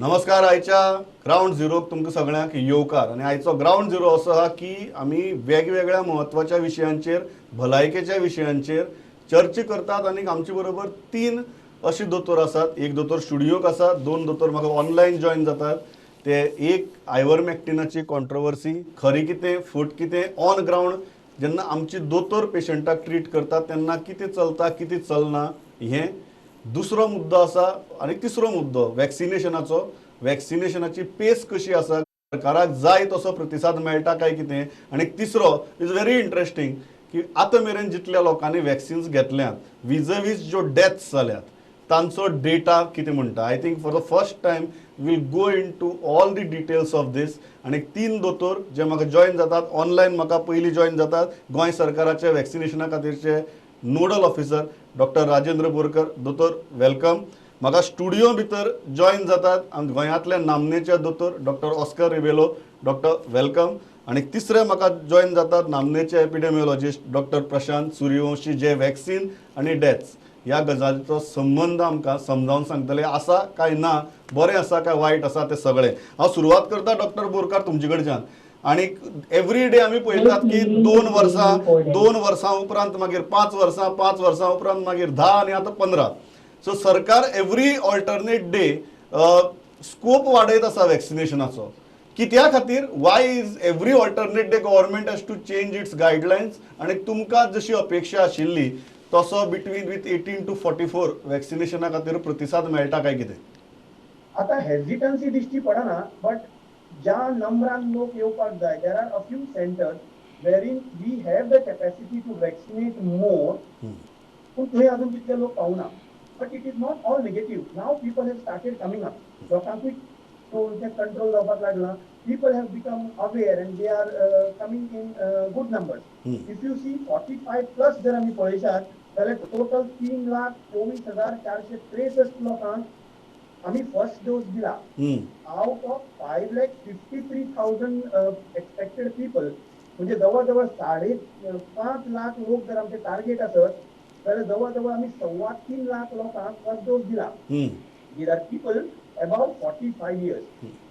नमस्कार. आयच्या ग्रावंड झिरोक तुमकां सगळ्यांक येवकार. आनी आयचो ग्रावंड झिरो असो आहा की आमी वेगवेगळ्या म्हत्वाच्या विशयांचेर, भलायकेच्या विशयांचेर चर्चा करतात. आनी आमचे बरोबर तीन अशे दोतोर आसात. एक दोतोर स्टुडियोक आसा, दोन दोतोर म्हाका ऑनलायन जॉयन जातात. ते एक आयवरमॅक्टिनाची कॉन्ट्रोवर्सी खरी कितें, फट कितें, ऑन ग्रावंड जेन्ना आमची दोतोर पेशंटाक ट्रीट करतात तेन्ना कितें चलता कितें चलना हें दुसरो मुद्दो आसा. आनी तिसरो मुद्दो वॅक्सिनेशनाचो, वॅक्सिनेशनाची पेस कशी आसा, सरकाराक जाय तसो प्रतिसाद मेळटा काय कितें. आनी तिसरो is very interesting की आतां मेरेन जितल्या लोकांनी वॅक्सिन्स घेतल्यात विजवीज ज्यो डेथ्स जाल्यात तांचो डेटा कितें म्हणटा. I think for the first time we'll go into all the details of this. आनी तीन दोतोर जे म्हाका जॉयन जातात ऑनलायन, म्हाका पयलीं जॉयन जातात गोंय सरकाराचे वॅक्सिनेशना खातीरचे nodal officer doctor Rajendra Borkar. दोतोर welcome. म्हाका स्टुडियो भितर जॉयन जातात गोंयांतले नामनेचे दोतोर doctor Oscar Rebelo. Doctor welcome. आनी तिसरे म्हाका जॉयन जातात नामनेचे एपिडेमिओलॉजिस्ट डॉक्टर प्रशांत सूर्यवंशी, जे वॅक्सिन आनी डेथ्स ह्या गजालीचो संबंद आमकां समजावन सांगतले, आसा काय ना, बरें आसा काय वायट आसा तें सगळें. हांव सुरवात करता डॉक्टर बोरकार तुमचे कडच्यान. आनी एवरी डे आमी पळयतात की 2 वर्सां, 2 वर्सां उपरांत मागीर 5 वर्सां, 5 वर्सां उपरांत मागीर 10 आनी आतां 15. सो सरकार एवरी ऑल्टरनेट डे स्कोप वाडयत आसा वॅक्सिनेशनाचो. कित्या खातीर? Why is every alternate day government has to change its guidelines? आनी तुमकां जशी अपेक्षा आशिल्ली तसो between with 18 to 44 वॅक्सिनेशना खातीर प्रतिसाद मेळटा काय कितें? आता हेजिटन्सी दिश्टी पडना, बट ज्या नंबरान लोक येवपाक जाय, there are a few centers wherein we have the capacity to vaccinate more, पूण थंय अजून तितले लोक पावना. But it is not all negative. Now people have started coming up. लोकांकूय ते कंट्रोल जावपाक लागला. People have become aware and they are coming in good numbers. If you see 45 plus जर आमी पळयशात जाल्यार टोटल 3,24,463 लोकांक आमी फर्स्ट डोस दिला out of 5,53,000 expected people. म्हणजे जवळ जवळ 5.5 लाख लोक जर आमचे टार्गेट आसत जाल्यार जवळ जवळ आमी 3.25 लाख लोकांक फर्स्ट डोस दिला. These are people above 45 years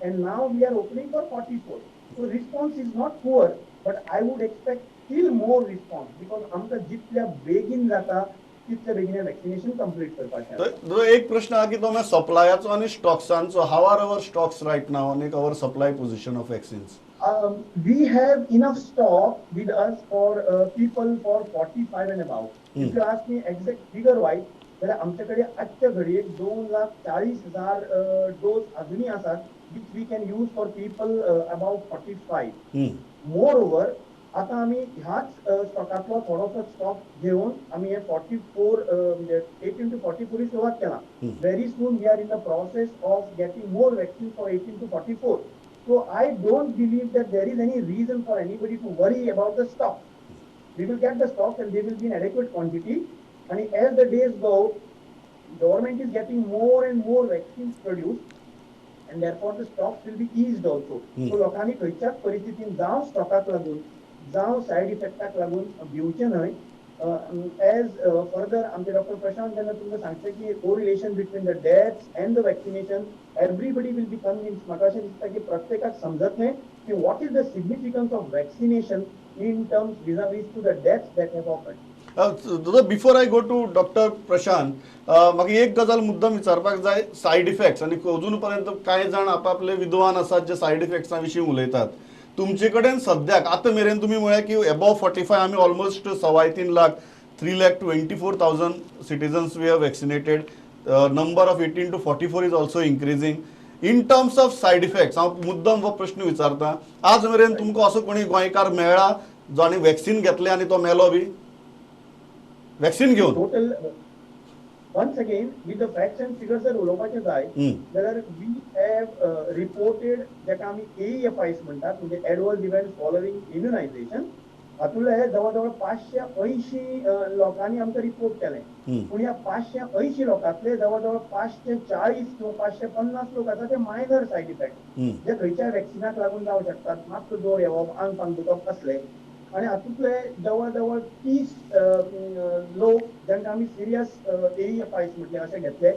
and now we are opening for 44. So response is not poor, but I would expect still more response because आमकां जितल्या बेगीन जाता तितल्या बेगीन वॅक्सिनेशन कंप्लीट करपाचें आसा. तर एक प्रश्न आहा की तो मागीर सप्लायाचो आनी स्टॉक्सांचो. How are our stocks right now आनी our supply position of vaccines? We have enough stock with us for people for 45 and above. If you ask me exact figure wise, जाल्यार आमचे कडेन आजच्या घडयेक 2,40,000 डोस अजुनूय आसात which we can use for people above 45. Moreover, आता आमी ह्याच स्टॉकांतलो थोडोसो स्टॉक घेवन आमी हे 44, म्हणजे 18 टू 44 सुरवात केला. Very soon we are in the process of getting more vaccine for 18 to 44. So I don't believe that there is any reason for anybody to worry about the stock. We will get the stock and they will be in adequate quantity. And as the days go, government is getting more and more vaccines produced and therefore the stocks will be eased also. So लोकांनी खंयच्याच परिस्थितीन जावं स्टॉकाक लागून जावं side इफेक्टाक लागून भिवचें न्हय. As further आमचे doctor Prashant जेन्ना तुमकां सांगचे की correlation between the deaths and the vaccination, everybody will be convinced. म्हाका अशें दिसता की प्रत्येकाक समजतलें की what is the significance of vaccination in terms vis-a-vis to the deaths that have occurred. Before I go to Doctor Prashant, म्हाका एक गजाल मुद्दम विचारपाक जाय. सायड इफेक्ट्स, आनी अजून पर्यंत कांय जाण आपापले विद्वान आसात जे सायड इफेक्ट्सां विशीं उलयतात. तुमचे कडेन सद्याक आतां मेरेन तुमी म्हळें की एबोव 45 आमी almost 3.25 lakh, 3,24,000 citizens we have vaccinated. Number of 18 to 44 is also increasing. In terms of side effects, हांव मुद्दम हो प्रश्न विचारता, आज मेरेन तुमकां असो कोणी गोंयकार मेळ्ळा जाणी वॅक्सिन घेतलें आनी तो मेलो बी वॅक्सिन घेवन? Total, once again, with the facts and figures जर उलोवपाचें जाय जाल्यार we have reported जाका आमी एईएफआयस म्हणटात, म्हणजे एडवर्स इव्हेंट फॉलोइंग इम्युनायझेशन, हातूंतले जवळ जवळ 580 लोकांनी आमकां रिपोर्ट केलें. पूण ह्या 580 लोकांतले जवळ जवळ 540 किंवा 550 लोक आसा ते मायनर सायड इफेक्ट, जे खंयच्याय वॅक्सिनाक लागून जावं शकतात, मातसो जोर येवप, आंग पांग दुखप असले. आनी हातूंतले जवळ जवळ 30 लोक जांकां आमी सिरियस एईएफआयस म्हटले अशें घेतले,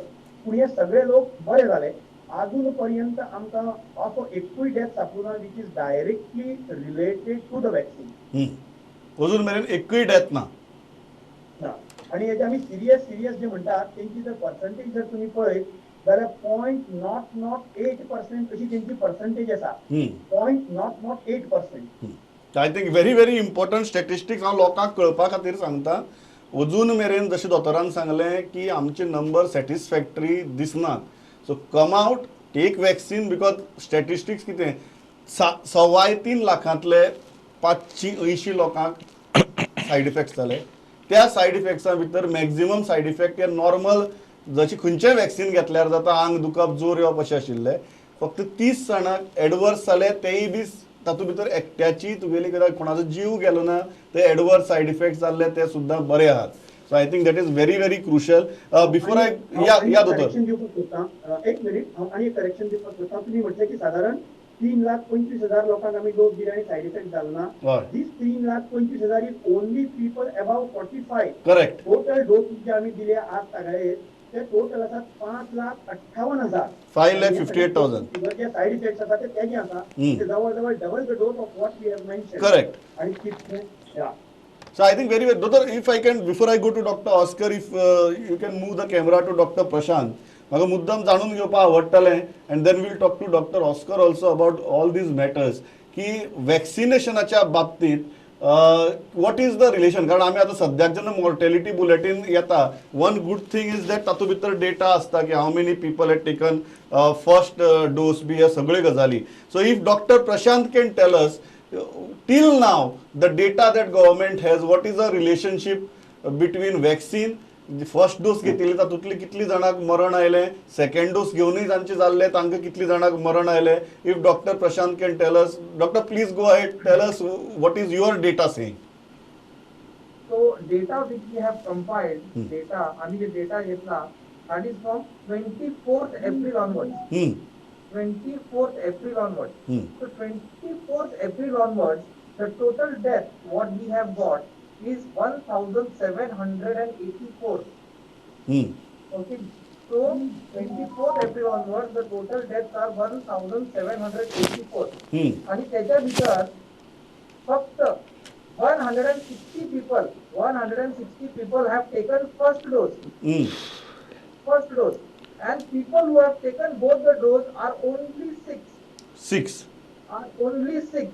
पूण हे सगळे लोक बरे जाले. अजून पर्यंत आमकां असो एकूय death सापडूना which is directly related to the vaccine. अजून मेरेन एकूय डेथ ना. ना. आनी हेजे आमी सिरियस सिरियस जे म्हणटात तेंची जर पर्संटेज जर तुमी पळयत जाल्यार 0.008% अशी तेंची पर्संटेज आसा. 0.008%. I think very very important statistics हांव लोकांक कळपा खातीर सांगता. अजून मेरेन जशें दोतोरान सांगलें की आमचे नंबर सॅटिस्फॅक्टरी दिसनात. So come out, take vaccine, because statistics कितें, 3.25 लाखांतले 580 लोकांक सायड इफेक्ट्स जाले. त्या सायड इफेक्ट्सां भितर मॅक्झिमम सायड इफेक्ट हे नॉर्मल जशें खंयचें वॅक्सिन घेतल्यार जाता, आंग दुखप, जोर येवप अशें आशिल्ले. फक्त 30 जाणांक एडवर्स जाले, तेय बी तातूंत भितर एकट्याची तुगेली कित्याक कोणाचो जीव गेलो ना, ते एडवर्स सायड इफेक्ट जाल्ले ते सुद्दां बरे आहात. So I think that is very very crucial. Before I या या दोतोर करेक्शन दिवपाक सोदता, एक मिनीट, हांव आनी एक करेक्शन दिवपाक सोदता. तुमी म्हटलें की सादारण 3,25,000 लोकांक आमी डोस दिले आनी सायड इफेक्ट जालो ना. दीस 3,25,000 is only people above 45. Correct. Total dose जे आमी दिले आज सगळे ते टोटल आसा 5,58,000. 5,58,000. जे सायड इफेक्ट्स आसा ते तेजे आसा, ते जवळ जवळ double the dose of what we have mention. Correct. आनी तितले या. So I think very well. Doctor, if I can, before I go to Dr. Oscar, if you can move the camera to Dr. Prashant, म्हाका मुद्दम जाणून घेवपाक आवडटलें, and then we'll talk to Dr. Oscar also about all these matters, की वॅक्सिनेशनाच्या बाबतीत what is the relation. कारण आमी आतां सद्याक जेन्ना मॉर्टेलिटी बुलेटीन येता, one good thing is that तातूंत भितर डेटा आसता की how many people had taken first dose बी ह्या सगळ्यो गजाली. So if Doctor Prashant can tell us till now the data that government has, what is the relationship between vaccine, first dose घेतिल्ली तातूंतली कितली जाणांक मरण आयलें, सेकंड डोस घेवनूय जांचे जाल्ले तांकां कितली जाणांक मरण आयलें. If Doctor Prashant can tell us. Doctor, please go ahead, tell us what is your data saying. So data which we have compiled, data आम्ही जे डेटा घेतला that is from 24th April onwards. 24th April onwards. So 24th April onwards, the total death what we have got is 1,784. Okay. So 24th April onwards, the total deaths are 1,784. आणि त्याच्या भितर फक्त 160 people have taken first dose. First dose. And people who have taken both the dose are only 6. 6. Are only 6.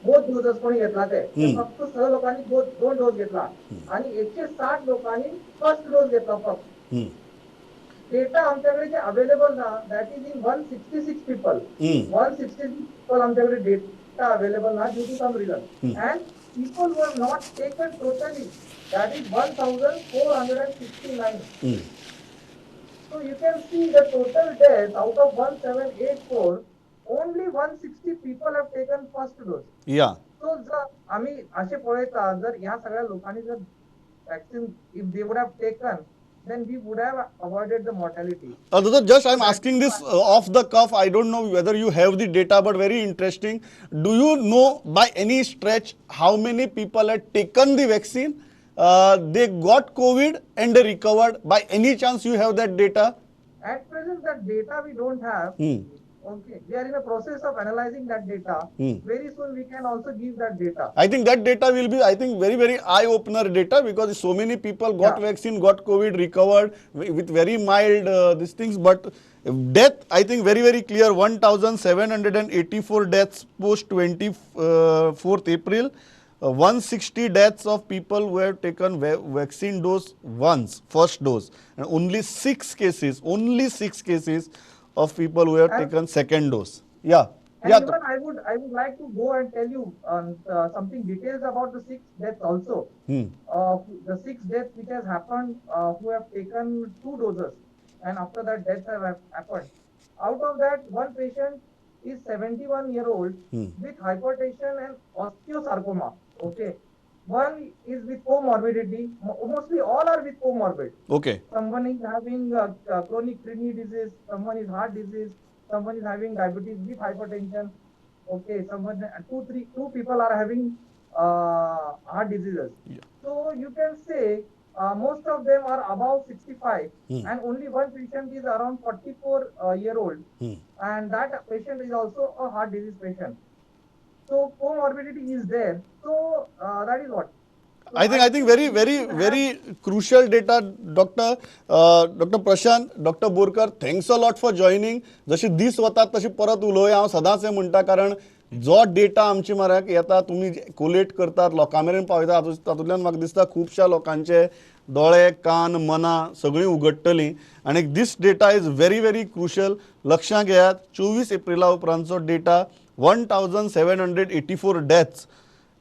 Both doses कोणी घेतला ते फक्त 6 लोकांनी दोन डोस घेतला आणि 160 लोकांनी फर्स्ट डोस घेतला फक्त. डेटा आमच्याकडे जे अवेलेबल ना that is in 166 people. 166 people आमच्याकडे डेटा अवेलेबल ना due to some reason. And people who have not taken totally that is 1,469. So you can see the total death out of 1784, only 160 people have taken first dose. Yeah. So जर आम्ही असे पळयता जर ह्या सगळ्या लोकांनी जर vaccine if they would have taken, then we would have avoided the mortality. Doctor, just I'm asking this off the cuff. I don't know whether you have the data, but very interesting. Do you know by any stretch how many people had taken the vaccine? They got COVID and they recovered. By any chance you have that data? At present, that data we don't have. Okay, we are in a process of analyzing that data. Very soon we can also give that data. I think that data will be, I think, very, very eye-opener data, because so many people got vaccine, got COVID, recovered with very mild these things. But death, I think, very, very clear. 1,784 deaths post 24th April. 160 deaths of people who have taken vaccine dose once, first dose, and only 6 cases, only 6 cases of people who have taken second dose. Yeah. And Yeah. even I would like to go and tell you something details about the 6 deaths also. The 6 deaths which has happened, who have taken 2 doses, and after that deaths have happened. Out of that, one patient is 71-year-old with hypertension and osteosarcoma. Okay. One is with comorbidity. Mostly all are with comorbid. Okay. Someone is having chronic kidney disease, someone is heart disease, someone is having diabetes with hypertension. Okay. Someone, 2, 3, 2 people are having heart diseases. Yeah. So you can say Most of them are above 65 and only one patient is around 44 year old and that patient is also a heart disease patient. So comorbidity is there. So that is what. So I think very, very, very crucial data, Doctor Prashant, Doctor Borkar, thanks a lot for joining. जशी दीस वतात तशी परत उलोवया. हांव सदांच हें म्हणटा, कारण जो डेटा आमचे म्हऱ्याक येता, तुमी कोलेट करतात, लोकां मेरेन पावयता, तातूंतल्यान म्हाका दिसता खुबश्या लोकांचे दोळे, कान, मनां सगळीं उगडटलीं आनी this data is very, very crucial. लक्षां घेयात, 24 एप्रिला उपरांतचो data, 1784 deaths,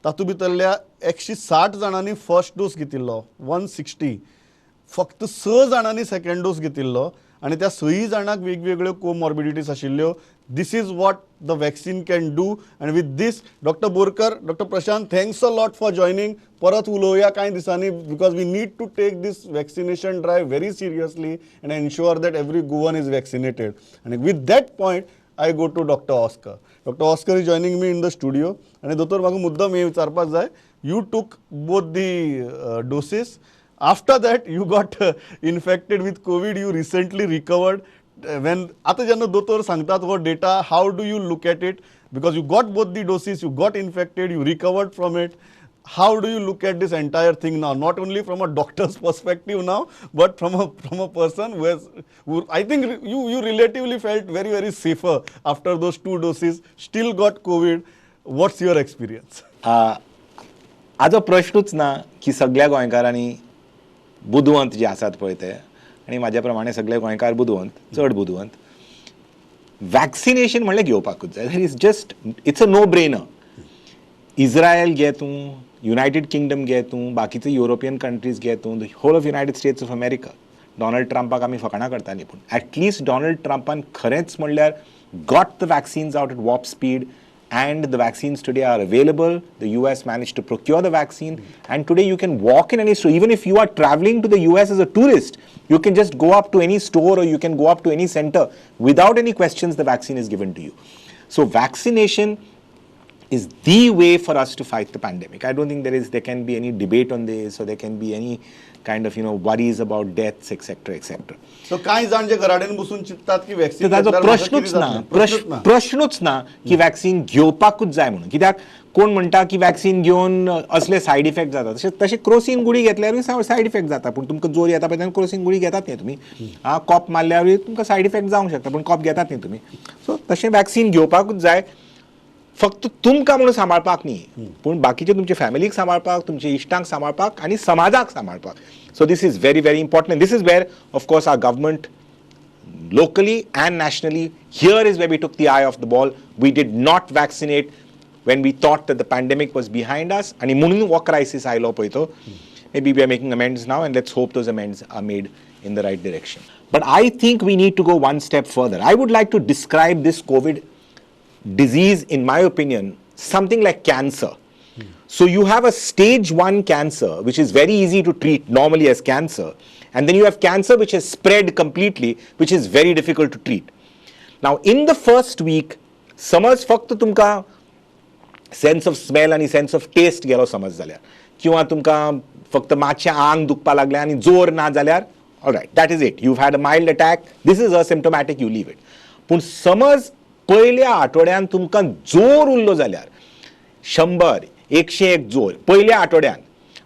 तातूंत भितरल्या 160 जाणांनी फर्स्ट डोस घेतिल्लो, 160, फक्त स जाणांनी सेकंड डोस घेतिल्लो आनी त्या सई जाणांक वेगवेगळ्यो कोमॉर्बिडिटीज आशिल्ल्यो. This is what the vaccine can do. And with this, Doctor Borkar, Doctor Prashant, thanks a lot for joining. परत उलोवया कांय दिसांनी, because we need to take this vaccination drive very seriously and ensure that every Goan is vaccinated. आनी with that point I go to Doctor Oscar. Doctor Oscar is joining me in the studio. आनी दोतोर, म्हाका मुद्दम हें विचारपाक जाय, you took both the doses. After that you got infected with COVID. You recently recovered. When आतां जेन्ना दोतोर सांगतात हो data, how do you look at it? Because you got both the doses, you got infected, you recovered from it. How do you look at this entire thing now, not only from a doctor's perspective now, but from a person who has who I think you relatively felt very, very safer after those two doses, still got COVID? What's your experience? हाजो प्रश्नूच ना की सगळ्या गोंयकारांनी, बुदवंत जे आसात पळय ते, आनी म्हाज्या प्रमाणे सगळे गोंयकार बुदवंत, चड बुदवंत, वॅक्सिनेशन म्हणल्यार घेवपाकूच जाय. Is just, it's a no brainer. Israel घे तूं, युनायटेड किंगडम घे तूं, बाकीचे युरोपियन कंट्रीज घे तूं, the whole of United States of America. Donald ट्रंपाक आमी फकाणां करतालीं, पूण एटलिस्ट डॉनल्ड ट्रंपान खरेंच म्हणल्यार got the vaccines out at warp speed, and the vaccines today are available. The US managed to procure the vaccine, and today you can walk in any store. Even if you are traveling to the US as a tourist, you can just go up to any store or you can go up to any center without any questions, the vaccine is given to you. So vaccination is the way for us to fight the pandemic. I don't think there can be any debate on this or there can be any kind of worries about deaths, etc., etc. So कांय जाण जे घराकडेन बसून चिंततात की vaccine तर ताजो प्रश्नूच ना. प्रश्नूच ना. प्रश्नूच ना की वॅक्सिन घेवपाकूच जाय म्हणून. कित्याक कोण म्हणटा की वॅक्सिन घेवन असले सायड इफेक्ट जाता, तशें तशें क्रोसीन गुळी घेतल्यारूय सायड इफेक्ट जाता, पूण तुमकां जोर येता पळय तेन्ना क्रोसीन गुळी घेतात न्ही तुमी. आं, कॉप मारल्यारूय तुमकां सायड इफेक्ट जावंक शकता, पूण कॉप घेतात न्ही तुमी. सो तशें वॅक्सिन घेवपाकूच जाय, फक्त तुमकां म्हणून सांबाळपाक न्ही, पूण बाकीचे तुमचे फॅमिलीक सांबाळपाक, तुमचे इश्टांक सांबाळपाक आनी समाजाक सांबाळपाक. So this is very, very important. This is where, of course, our government locally and nationally, here is where we took the eye off the ball. We did not vaccinate when we thought that the pandemic was behind us. आणि म्हणून हो crisis आयलो पळय तो. Maybe we are making amends now, and let's hope those amends are made in the right direction. But I think we need to go one step further. I would like to describe this COVID disease, in my opinion, something like cancer. So you have a stage 1 cancer, which is very easy to treat normally as cancer. And then you have cancer which has spread completely, which is very difficult to treat. Now, in the first week, समज फक्त तुमकां sense of smell आनी sense of taste गेलो समज जाल्यार, किंवा तुमकां फक्त मातशें आंग दुखपाक लागलें आनी जोर ना जाल्यार, all right, that is it, you had a mild attack, this is asymptomatic, you leave it. पूण समज पयल्या आठवड्यान तुमकां जोर उरलो जाल्यार, 100, 101 जोर पयल्या आठवड्यान,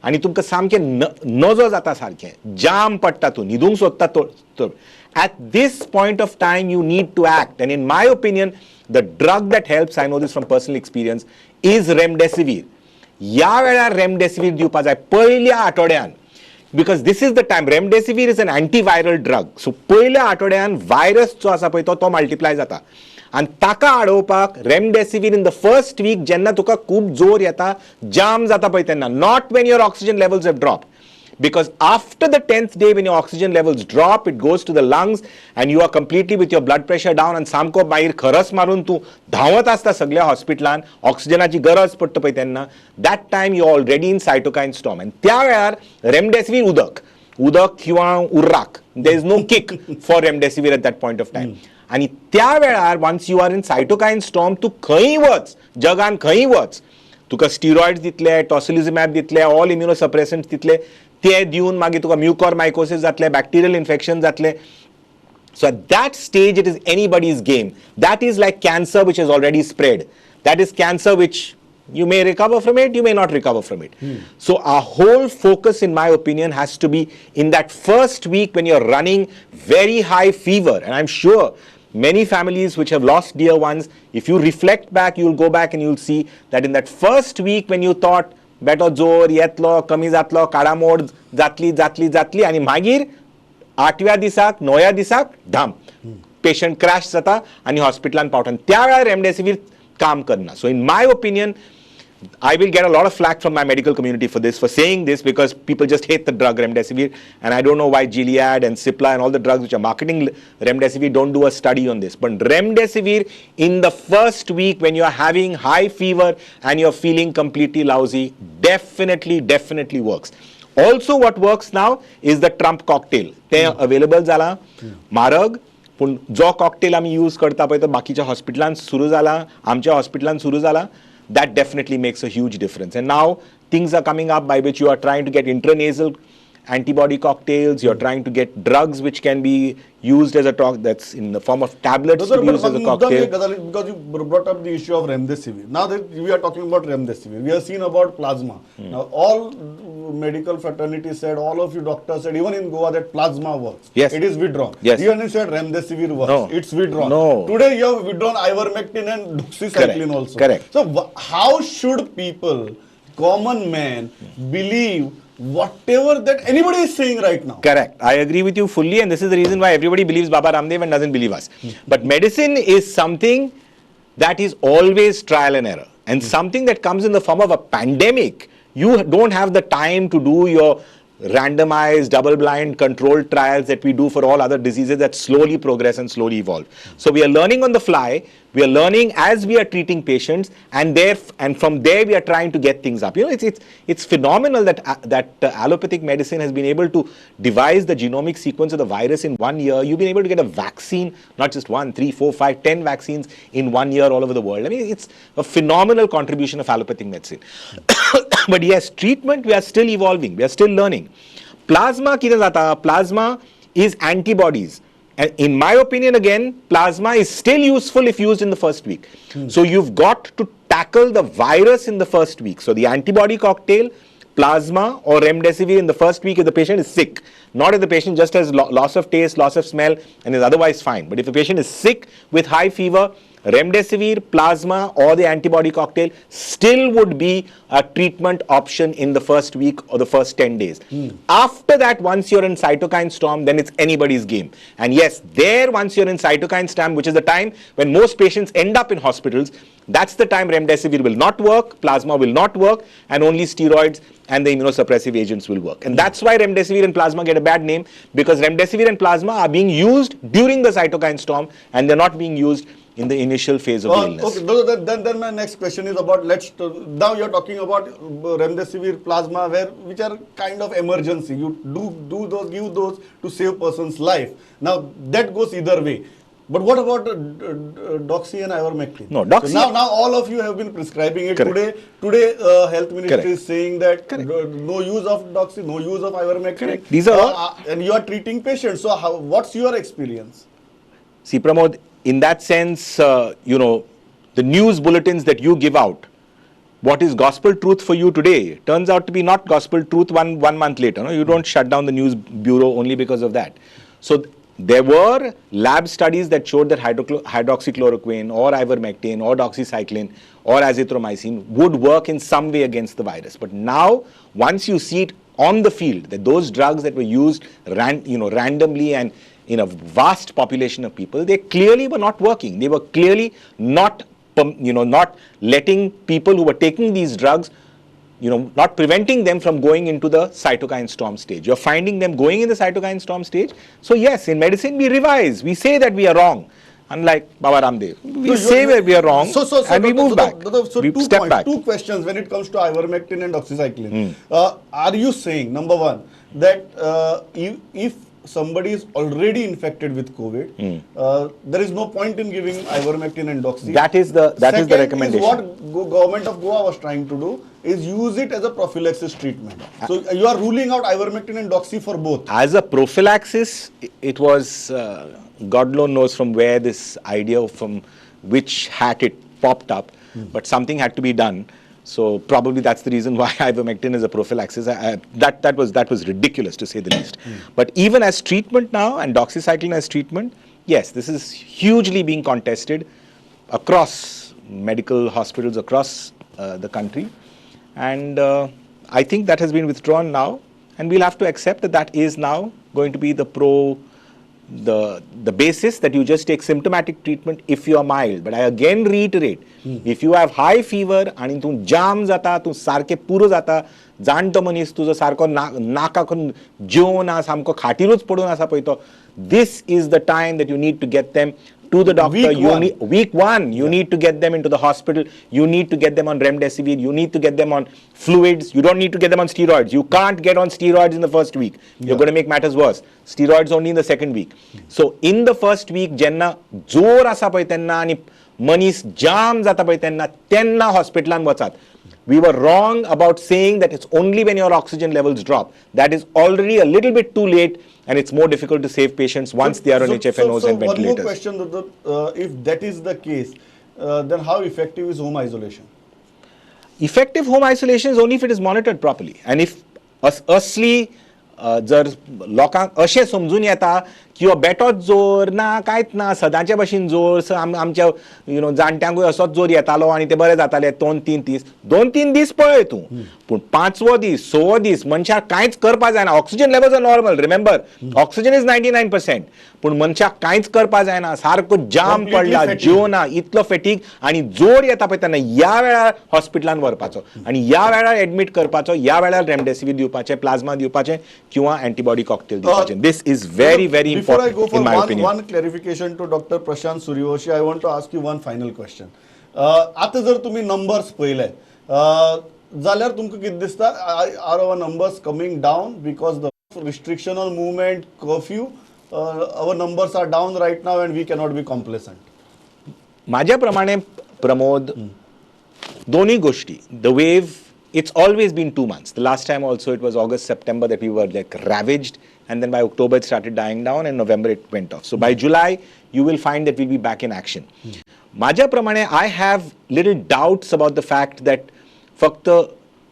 आनी तुमकां सामकें नजो जाता, सारकें जाम पडटा, तूं न्हिदूंक सोदता तो, at this point of time you need to act. And in my opinion, the drug that helps, I know this from personal experience, is remdesivir. ह्या वेळार रेमडेसिवीर दिवपा जाय पयल्या आठवड्यान, because this is the time. Remdesivir is an antiviral drug. So पयल्या आठवड्यान virus जो आसा पळय तो तो मल्टिप्लाय जाता आनी ताका आडोवपाक remdesivir in the first week, जेन्ना तुका खूब जोर येता, जाम जाता पळय तेन्ना, not when your oxygen levels have drop, because after the 10th day, when your oxygen levels drop, it goes to the lungs and you are completely with your blood pressure down and सामको मागीर खरस मारून तूं धांवत आसता सगळ्या हॉस्पिटलान, ऑक्सिजनाची गरज पडटा पळय तेन्ना, that time you already in cytokine storm. आनी त्या वेळार रेमडेसिवीर उदक उदक किंवा उर्राक. There is no kick for remdesivir at that point of time. आनी त्या वेळार, once you are in cytokine storm, तूं खंय वच, जगान खंय वच. तुका स्टिरॉइड्स दितले, टॉसिलिझुमॅब दितले, ऑल इम्युनोसप्रेसंट्स दितले, ते दिवन मागीर तुका म्युकॉर मायकोसिस जातले, बॅक्टेरियल इन्फेक्शन जातले. So at that stage, it is anybody's game. That is like cancer which has already spread. That is cancer which you may recover from it, you may not recover from it. So our whole focus, in my opinion, has to be in that first week when you're running very high fever. And I'm sure many families which have lost dear ones, if you reflect back, you'll go back and you'll see that in that first week when you thought, बेटो जोर येतलो, कमी जातलो, काडामोड जातली जातली जातली, आनी मागीर आठव्या दिसाक णव्या दिसाक धाम पेशंट क्रॅश जाता आनी हॉस्पिटलान पावता आनी त्या वेळार रेमडेसिवीर काम करना. So in my opinion, I will get a lot of flack from my medical community for this, for saying this, because people just hate the drug remdesivir, and I don't know why Gilead and Cipla and all the drugs which are marketing remdesivir don't do a study on this. But remdesivir in the first week when you are having high fever and you're feeling completely lousy, definitely, definitely works. Also, what works now is the Trump cocktail. ते available जाला म्हारग, पूण जो cocktail आमी use करता पळय तो बाकीच्या हॉस्पिटलान सुरू जाला, आमच्या हॉस्पिटलान सुरू जाला. That definitely makes a huge difference. And now things are coming up by which you are trying to get intranasal antibody cocktails, you're trying to get drugs which can be used as a talk that's in the form of tablets to be used as a cocktail. Because you brought up the issue of remdesivir. Now that we are talking about remdesivir, we have seen about plasma. Now all medical fraternity said, all of you doctors said, even in Goa, that plasma works. Yes. It is withdrawn. Yes. Even you said remdesivir works. No. It's withdrawn. No. Today you have withdrawn ivermectin and doxycycline also. Correct. So how should people, common man, believe whatever that anybody is saying right now? Correct. I agree with you fully, and this is the reason why everybody believes Baba Ramdev and doesn't believe us. But medicine is something that is always trial and error, and something that comes in the form of a pandemic. You don't have the time to do your randomized, double-blind, controlled trials that we do for all other diseases that slowly progress and slowly evolve. So we are learning on the fly. We are learning as we are treating patients, and from there we are trying to get things up. You know, it's phenomenal that allopathic medicine has been able to devise the genomic sequence of the virus in 1 year. You've been able to get a vaccine, not just 1, 3, 4, 5, 10 vaccines in 1 year all over the world. I mean, it's a phenomenal contribution of allopathic medicine. But yes, treatment, we are still evolving. We are still learning. Plasma, कितें जाता? Plasma is antibodies. And in my opinion, again, plasma is still useful if used in the first week. So you've got to tackle the virus in the first week. So the antibody cocktail, plasma or remdesivir in the first week if the patient is sick. Not if the patient just has loss of taste, loss of smell and is otherwise fine. But if the patient is sick with high fever, remdesivir, plasma or the antibody cocktail still would be a treatment option in the first week or the first 10 days. After that, once you're in cytokine storm, then it's anybody's game. And yes, there once you're in cytokine storm, which is the time when most patients end up in hospitals, that's the time remdesivir will not work, plasma will not work, and only steroids and the immunosuppressive agents will work. And that's why remdesivir and plasma get a bad name, because remdesivir and plasma are being used during the cytokine storm and they're not being used in the initial phase of the illness. Okay, then my next question is about, now you're talking about remdesivir, plasma, which are kind of emergency. You do those, give those to save person's life. Now that goes either way. But what about doxy and ivermectin? No, doxy. So now all of you have been prescribing it. Correct. Today, Health Ministry Correct. Is saying that Correct. No use of doxy, no use of ivermectin. Correct. These are all, and you are treating patients. So what's your experience? See, Pramod, in that sense, you know, the news bulletins that you give out, what is gospel truth for you today turns out to be not gospel truth one month later. No? You don't shut down the news bureau only because of that. So there were lab studies that showed that hydroxychloroquine or ivermectin or doxycycline or azithromycin would work in some way against the virus. But now, once you see it on the field, that those drugs that were used randomly and in a vast population of people, they clearly were not working. They were clearly not, not letting people who were taking these drugs, not preventing them from going into the cytokine storm stage. You're finding them going in the cytokine storm stage. So yes, in medicine we revise. We say that we are wrong. Unlike Baba Ramdev, we say where we are wrong and we move back. So we step back. Two questions when it comes to ivermectin and doxycycline. Are you saying, number one, that if somebody is already infected with COVID, there is no point in giving ivermectin and doxy. That is the Second recommendation. is what government of Goa was trying to do, is use it as a prophylaxis treatment. So you are ruling out ivermectin and doxy for both. As a prophylaxis, it was, God alone knows from where this idea, from which hat it popped up, but something had to be done. So probably that's the reason why ivermectin is a prophylaxis. That was ridiculous, to say the least. But even as treatment now, and doxycycline as treatment, yes, this is hugely being contested across medical hospitals across the country. And I think that has been withdrawn now, and we'll have to accept that that is now going to be the basis that you just take symptomatic treatment if you are mild. But I again reiterate, if you have high fever आणि तूं जाम जाता, तूं सारकें पुरो जाता, जाणटो मनीस तुजो सारको नाकाक जेवन सामको खाटीरूच पडून आसा पळय तो, this is the time that you need to get them to the doctor. Week You one. Week one, you need to get them into the hospital. You need to get them on remdesivir. You need to get them on fluids. You don't need to get them on steroids. You can't get on steroids in the first week. You're going to make matters worse. Steroids only in the second week. So in the first week, जेन्ना जोर आसा पळय तेन्ना आनी मनीस जाम जाता पळय तेन्ना, तेन्ना हॉस्पिटलान वचात. We were wrong about saying that it's only when your oxygen levels drop. That is already a little bit too late, and it's more difficult to save patients once they are on HFNOs and One more ventilators. question, Doctor, if that is the case, then how effective is home isolation? Effective home isolation is only if it is monitored properly. And if असली जर लोकांक अशें समजून येता की हो बेटोच जोर ना, कांयच ना, सदांचे भशेन जोर, आमच्या जाणट्यांकूय असोच जोर येतालो आनी ते बरे जाताले 2-3 दीस, 2-3 दीस पळय तूं, पूण 5वो दीस 6वो दीस मनशाक कांयच करपा जायना. Oxygen levels are normal, remember, oxygen is 99%, पूण मनशाक कांयच करपा जायना, सारको जाम Completely पडला, fatigued. जेवना, इतलो फेटीग आनी जोर येता पळय तेन्ना ह्या वेळार हॉस्पिटलान व्हरपाचो आनी ह्या वेळार एडमीट करपाचो, ह्या वेळार रेमडेसिवीर दिवपाचें, प्लाझ्मा दिवपाचें किंवा अँटीबॉडी कॉकटेल दिवपाचें. This is very very Before I go important for in my opinion. one clarification to Dr. Prashant Suryavanshi, I want to ask you one final question. आतां जर तुमी नंबर्स पळयले जाल्यार तुमकां कितें दिसता, are our numbers coming down because the restriction on movement, curfew, our numbers are down right now and we cannot be complacent? माझ्या प्रमाणे प्रमोद, दोन्ही गोष्टी. The wave, it's always been 2 months. The last time also it was August, September that we were ravaged, and then by October it started dying down, and November it went off. So by July you will find that we'll be back in action. माझ्या प्रमाणे I have little doubts about the fact that फक्त,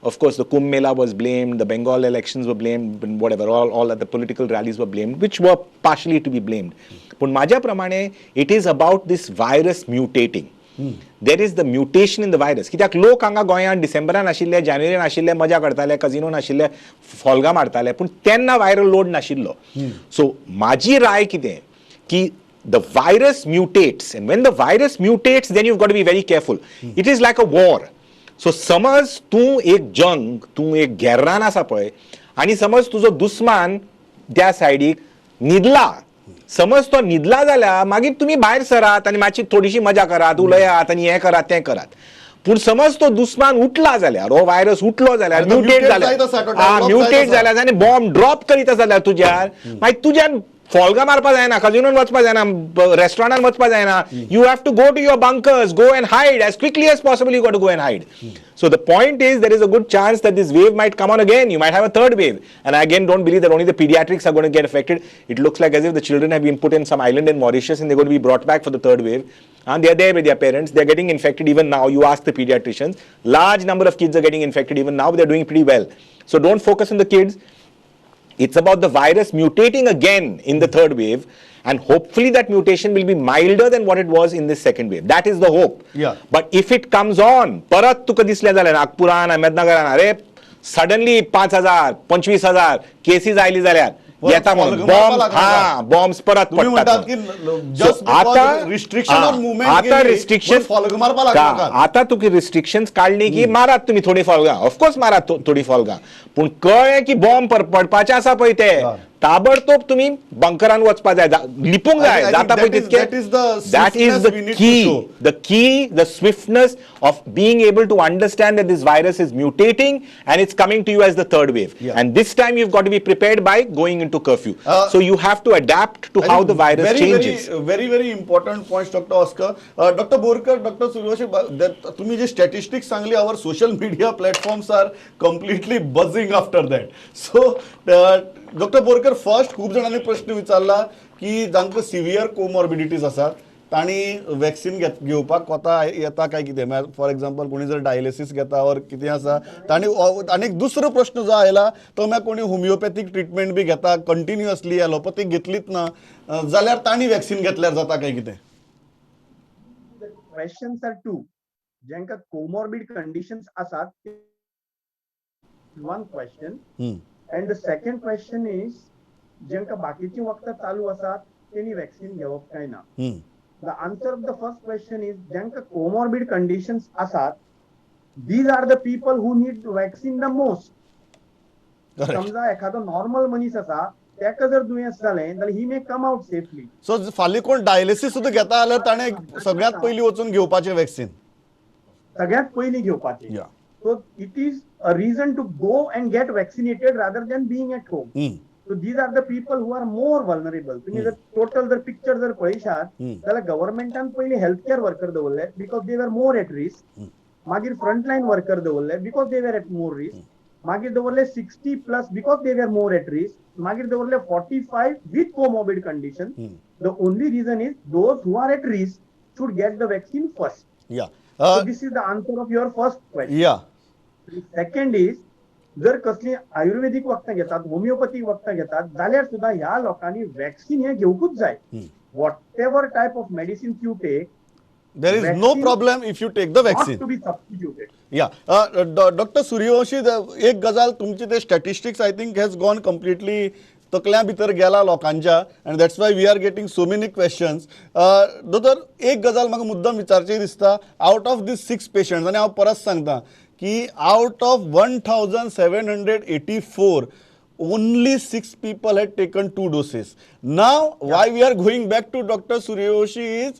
of course, the Kumbh Mela was blamed, the Bengal elections were blamed, and whatever, all other political rallies were blamed, which were partially to be blamed. पूण माझ्या प्रमाणे it is about this virus mutating. There is the mutation in the virus. कित्याक लोक हांगा गोंयांत डिसेंबरान आशिल्ले, जानेवारीन आशिल्ले, मजा करताले, कजिनोन आशिल्ले, फोल्गां मारताले, पूण तेन्ना वायरल लोड नाशिल्लो. सो म्हाजी राय कितें की the virus mutates, and when the virus mutates, then you've got to be very careful. It is like a war. So समज तूं एक जंग, तूं एक गेर्रान आसा पळय, आनी समज तुजो दुस्मान त्या सायडीक न्हिदला, समज तो न्हिदला जाल्यार मागीर तुमी भायर सरात आनी मातशी थोडीशी मजा करात, उलयात आनी हें करात तें करात. पूण समज तो दुस्मान उठला जाल्यार, हो व्हायरस उठलो जाल्यार, आनी तो म्युटेट mutate जाल्यार, जायत आसा, तो develop mutate जायत आसा. जाल्यार आनी बॉम्ब ड्रॉप करीत आसा जाल्यार तुज्यार, मागीर तुज्यान फोल्गां मारपा जायना, कजिनोन वचपा जायना, रेस्टॉरंटान वचपा जायना. You have to go to your bunkers, go and hide as quickly as possible. You got to go and hide. So the point is, there is a good chance that this wave might come on again. You might have a third wave. And I again don't believe that only the pediatrics are going to get affected. It looks like as if the children have been put in some island in Mauritius and they're going to be brought back for the third wave. And they're there with their parents. They're getting infected even now. You ask the pediatricians. Large number of kids are getting infected even now. They're doing pretty well. So don't focus on the kids. It's about the virus mutating again in the third wave, and hopefully that mutation will be milder than what it was in this second wave. That is the hope. But if it comes on, परत तुका दिसलें जाल्यार नागपुरान, अहमदनगरान, अरे suddenly 5,000, 25,000 cases आयली जाल्यार परत येता म्हणून फोल्गां मारपा बॉम्ब, लागना. हा, बॉम्ब्स परत तुम्ही पडटात म्हणतात की म्हणून. just So, because restriction on movement आता केली, रिस्ट्रिक्शन म्हणून फोल्गां मारपा लागनाकात. आता तुका रिस्ट्रिक्शन काडली की मारात तुम्ही थोडी फोल्गां, ऑफकोर्स मारात थोडी फोल्गां, पूण कळ्ळें की बॉम्ब पडपाचे आसा पळय ते ताबडतोब तुम्ही बंकरान वचपा जाय, लिपूंक जाय जाता पळय तितकें. That is the key, the key, the swiftness of being able to understand that this virus is mutating and it's coming to you as the third wave. And this time you've got to be prepared by going into curfew. So you have to adapt to how the virus changes. Very very important point, Doctor Oscar. Doctor Borkar, Doctor Suryavanshi, तुम्ही जे statistics सांगली, our social media platforms are completely buzzing after that. So Doctor Borkar, first खूप जाणांनी प्रश्न विचारला की जांकां severe comorbidities आसात तांणी वॅक्सिन घेवपाक कोता येता काय कितें. म्हळ्यार फॉर एग्जाम्पल कोणी जर डायलिसीस घेता ऑर कितें आसा तांणी. आनी एक दुसरो प्रश्न जो आयला तो म्हळ्यार कोणी होमिओपॅथीक ट्रिटमेंट बी घेता कंटिन्युअसली, एलोपॅथीक घेतलीच ना जाल्यार तांणी वॅक्सिन घेतल्यार जाता काय कितें. The questions are two. जांकां कोमॉर्बिड कंडिशन्स आसात, one question, and the second question is जांकां बाकीची वखदां चालू आसात तेणी वॅक्सिन घेवप काय ना. The answer of the first question is जांकां कोमॉर्बिड कंडिशन्स आसात, these are the people who need vaccine the most. समजा एखादो नॉर्मल मनीस आसा, ताका जर दुयेंस जालें जाल्यार he may come out safely. So फाल्यां कोण डायलिसीस सुद्दां घेता जाल्यार ताणें सगळ्यांत पयलीं वचून घेवपाचें वॅक्सिन. सगळ्यांत पयलीं घेवपाचें. So it is a reason to go and get vaccinated rather than being at home. So these are the people who are more vulnerable. तुम्ही जर टोटल जर पिक्चर जर पळयशात जाल्यार गव्हर्मेंटान पयलीं हेल्थ केअर वर्कर दवरले because they were more at risk. मागीर frontline worker दवरले because they were at more risk. मागीर दवरले 60+ because they were more at risk. मागीर दवरले 45 with comorbid condition. The only reason is those who are at risk should get the vaccine first. So this is the answer of your first question. Second is, जर कसली आयुर्वेदीक वखदां घेतात, homeopathic वखदां घेतात जाल्यार सुद्दां ह्या लोकांनी वॅक्सिन हे घेवकूच जाय. Whatever type of medicine you take, there is no problem if you take the vaccine. To be substituted. Yeah, Doctor Suryavanshi, एक गजाल तुमची ते statistics I think has gone completely Takliya भितर गेला लोकांच्या आनी that's why we are getting so many questions. दोतोर, एक गजाल म्हाका मुद्दम विचारची दिसता. Out of these 6 patients, आनी हांव परत सांगता की out of 1784 only 6 people had taken 2 doses. Now why we are going back to Doctor Suryavanshi is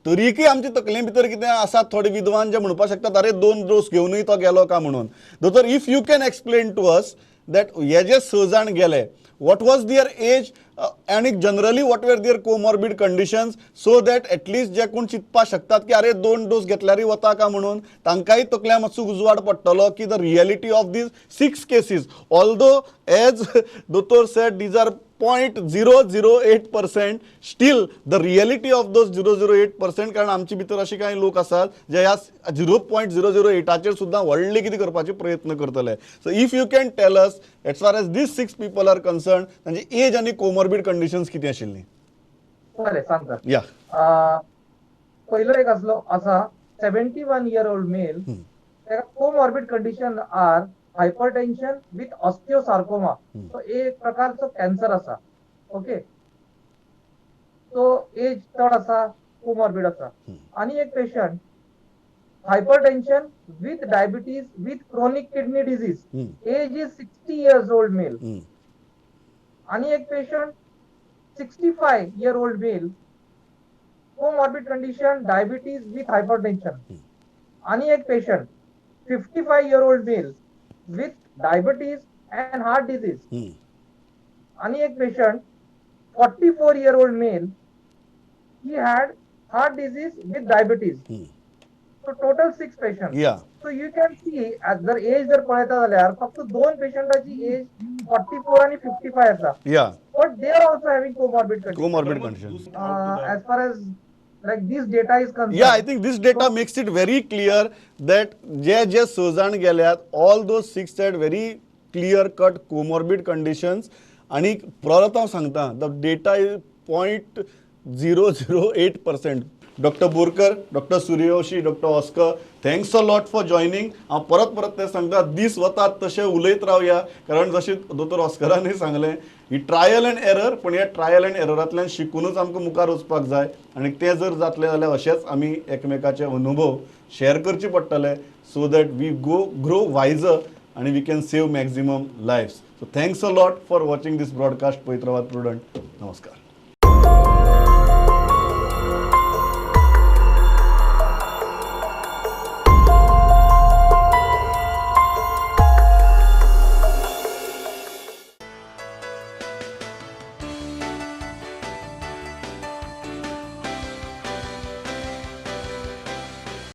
तरीकय आमच्या तकले भितर कितें आसात थोडे विद्वान जे म्हणपाक शकतात अरे 2 डोस घेवनूय तो गेलो का म्हणून. दोतोर, if you can explain to us that हे जे 6 जाण गेले, what was their age आनी generally what were their comorbid conditions, so that at least जे कोण चिंतपाक शकतात की अरे 2 डोस घेतल्यारय वता का म्हणून, तांकांय तकल्या मातसो उजवाड पडटलो की the reality of these 6 cases. Although as दोतोर said these are 0.008%, still the reality of those 0.008%, कारण आमचे भितर असे कांय लोक आसात जे ह्या 0.008 सुद्दां व्हडले कितें करपाचे प्रयत्न करतले. So if you can tell us as far as these 6 people are concern, तांची एज आनी कोमॉर्बिड कंडिशन्स कितें आशिल्ली. बरें, सांगता. या. पयलो एक आसलो आसा 71 year old mail, ताका comorbid condition are hypertension with osteosarcoma. तो एक प्रकारचो कॅन्सर आसा. ओके, तो एज चड आसा, कोमॉर्बिड आसा. आनी एक patient hypertension with diabetes with chronic kidney disease, age is 60 years old male. आनी एक patient 65 year old male, comorbid condition diabetes with hypertension. आनी एक patient 55 year old male with diabetes and heart disease. आणि एक patient 44 year old male, he had heart disease with diabetes. So total 6 patient. So you can see जर as जर पळयता जाल्यार फक्त 2 पेशंटाची as 44 आणि 55 आसा. But they are also having comorbid condition. Comorbid condition. As far as like this data is concerned. Yeah, I think this data makes it very clear that जे जे 6 जाण गेल्यात, all those 6 had very clear cut comorbid conditions. आणि परत हांव सांगता, the data is 0.008%. Doctor Borkar, Doctor Suryavanshi, Doctor Oscar, thanks a lot for joining. हांव परत परत तें सांगता, दीस वतात तशें उलयत रावया, कारण जशें दोतोर ऑस्करानूय सांगलें, ही ट्रायल एंड एरर, पूण ह्या ट्रायल एंड एररांतल्यान शिकुनूच आमकां मुखार वचपाक जाय. आनी तें जर जातलें जाल्यार अशेंच आमी एकमेकाचे अनुभव शेअर करचे पडटले, so that we go grow wiser. आनी we can save maximum lives. So thanks a lot for watching this broadcast. पळयत रावात प्रुडंट. नमस्कार.